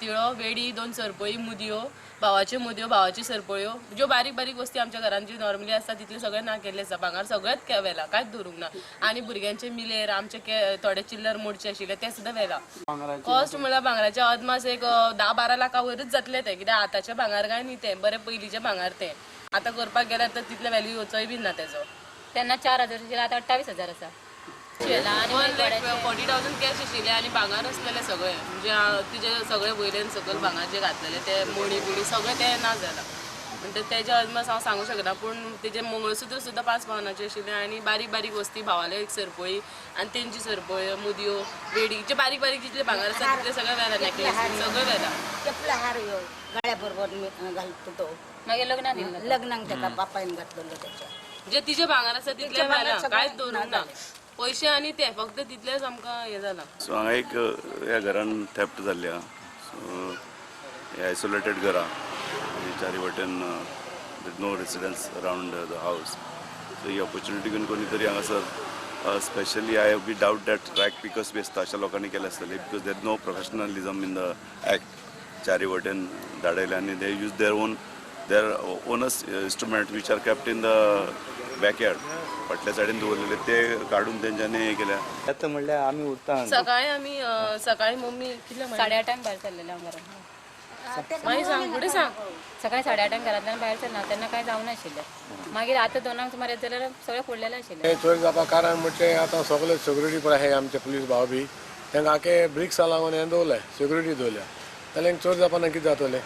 तिळो, वेडी, दोन सरपळी, मुदयो, भावाच्यो मुदयो, भावाच्यो सरपळ्यो, ज्यो बारीक बारीक वस्ती आमच्या घरान ज्यो नॉर्मली आसता तितल्यो सगळें ना केल्लें आसा. भांगर सगळेंच व्हेलां, कांयच दवरूंक ना. आनी भुरग्यांचे मिलेर आमचे थोडे चिल्लर मोडचे आशिल्ले ते सुद्दां व्हेलां. कॉस्ट म्हणल्यार भांगराचे अदमास एक 10-12 लाखां वयरूच जातले ते, कित्याक आतांचे भांगर काय न्ही तें, बरें पयलींचें भांगर तें. आतां करपाक गेल्यार तर तितले व्हॅल्यू येवचोय बी ना तेजो. तेन्ना 4,000 आशिल्ले, आतां 28,000 आसा. 1,40,000 कॅश आशिल्ले आनी भांगर आसलेले सगळे, म्हणजे तिजे सगळे वयल्यान सकयल भांगर जे घातलेले ते मणी बिणी सगळे ते ना जाला. म्हणटा तेजे अदमास हांव सांगूंक शकना, पूण तेजे मंगळसूत्र सुद्दां 5 पावनाचे आशिल्ले आनी बारीक बारीक वस्ती, भावाले एक सरपळी आनी तेंची सरपळी, मुदयो, वेडी, जे बारीक बारीक जितले भांगर आसा तितले सगळे व्हेला, नेकलेस सगळे व्हेला. चपला हार ह्यो गळ्या बरोबर घालतो तो. मागीर लग्नाक दिल्लो, लग्नाक ताका बापायन घातलेलो त्याच्या. जे तिजे भांगर आसा तितले व्हेला, कांयच दवरूंक ना. पयशे आनी ते फक्त तितलेच आमकां हें जालां. सो हांगा एक ह्या घरान थेफ्ट जाल्ली आहा. सो हे आयसोलेटेड घरां, चारी वटेन no residence around the house. So he opportunity घेवन कोणी तरी हांगासर specially I be doubt that rag pickers बी आसता अशा लोकांनी केलें आसतलें, because there no professionalism in the act. चारी वटेन धाडयले आनी they use their own instrument which are kept in the backyard, फाटल्या सायडीन दवरलेले ते काडून तेंच्यांनी हें केल्या. आतां म्हणल्यार आमी उरता. सकाळी आमी सकाळी मम्मी कितल्या 8:30 भायर सरलेले हांव घरांत. मागीर सांग फुडें सांग. सकाळी 8:30 घरांतल्यान भायर सरना तेन्ना कांय जावनाशिल्लें. मागीर आतां 2 सुमार येत जाल्यार सगळें फोडलेलें आशिल्लें. चोरी जावपाक कारण म्हणजे आतां सगळे सिक्युरिटी पळय आहाय आमचे पुलीस भाव बी तांकां आखे ब्रिक्सा लागून हें दवरलें, सिक्युरिटी दवरल्या, जाल्यार चोरी जावपा ना कितें जातलें.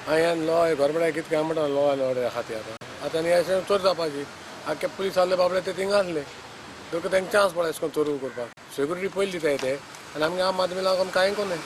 आनी लॉ गव्हर्मेंटाक कितें काय म्हणटा लॉ एन्ड ऑर्डर खातीर आतां आतां आनी अशें चोरी जावपाची आख्खे पुलीस आहले बाबडे ते थिंगा आसले, देखून तांकां चान्स पडला अशें करून चोरी करपाक. सिक्युरिटी पयली दिताय ते आनी आमगे आम आदमी लागून कांय कोन्नाय.